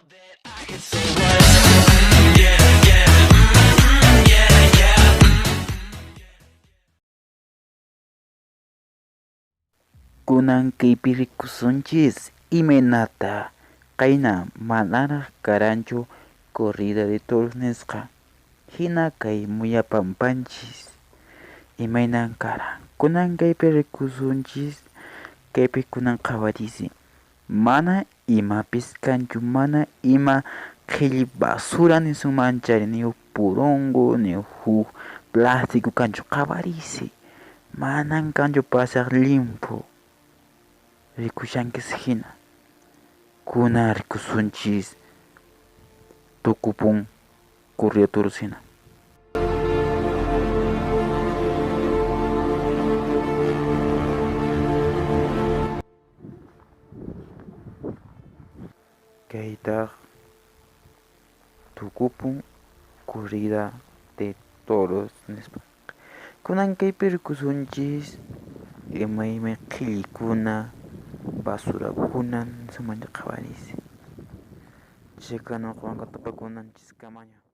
Kunan kaypi rikusunchis imaynata qayna manaraq karanchu corrida de toros nisqa hina kay muyapampanchis imaynan karan. Kunan kaypi rikusunchis kaypi kunan qhawarisi mana imapis kanchu, mana ima qhilli basura nisunman chayri ni huk purongo ni huk plástico kanchu, qhawarisi manan kanchu pasaq llimphu rikushankis hina. Kunan rikusunchis tukupun corrida toros hina. Kaytaq tukupun corrida de toros nispa. Kunan kaypi rikusunchis imaymi qhillikuna basurakuna nisunman qhawarisi. Chayka nuqawanqa tupakunanchiskamaña.